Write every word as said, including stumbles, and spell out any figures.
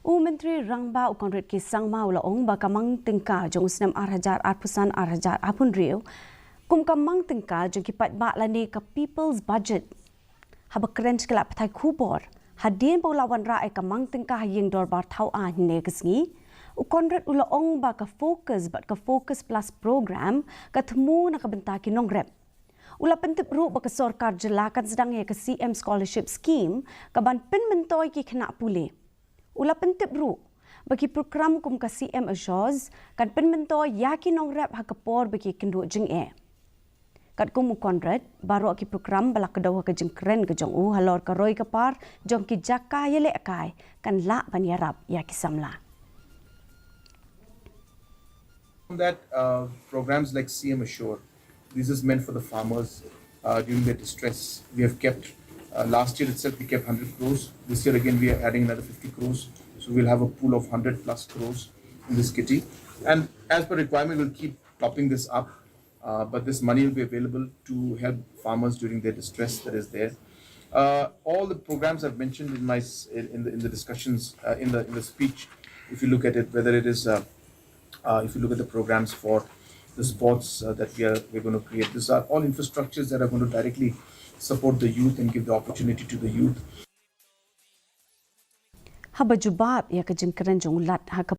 U Myntri Rangbah u Conrad K Sangma u la ong ba ka mang tyngka jong u snem ar hajar arphew san ar hajar arphew hynriew kum ka mang tyngka jong ki paidbah lane ka People's Budget. Haba kren sha ki lad pathai khubor hadien ba u la wanrah ïa ka mang tyngka ha ïing dorbar thaw aiñ hynne ka sngi, u Conrad u la ong ba ka Focus bad ka Focus Plus program ka thmu na ka bynta ki nongrep. U la pyntip ruh ba ka sorkar jylla kan sdang ïa ka C M Scholarship Scheme ka ban pynmyntoi ki khynnah pule. U la pyntip ruh ba ki prokram kum ka C M Assures kan pynmyntoi ïa ki nongrep ha ka por ba ki kynduh jingeh. Katkum u Conrad, baroh ki prokram ba la kdew ha ka jingkren ka jong u halor ka roi ka par jong ki jaka ïalehkai kan lah ban ïarap ïa ki samla. That uh, programs like C M Assure, this is meant for the farmers uh, during their distress. We have kept, uh, last year itself, we kept one hundred crores. This year, again, we are adding another fifty crores. So we'll have a pool of one hundred plus crores in this kitty. And as per requirement, we'll keep topping this up. Uh, but this money will be available to help farmers during their distress that is there. Uh, all the programs I've mentioned in my s- in the, in the discussions uh, in the in the speech, if you look at it, whether it is uh, uh, if you look at the programs for the sports uh, that we are we're going to create, these are all infrastructures that are going to directly support the youth and give the opportunity to the youth. Haba jubab ïa ka jingkren jong u Lat ha ka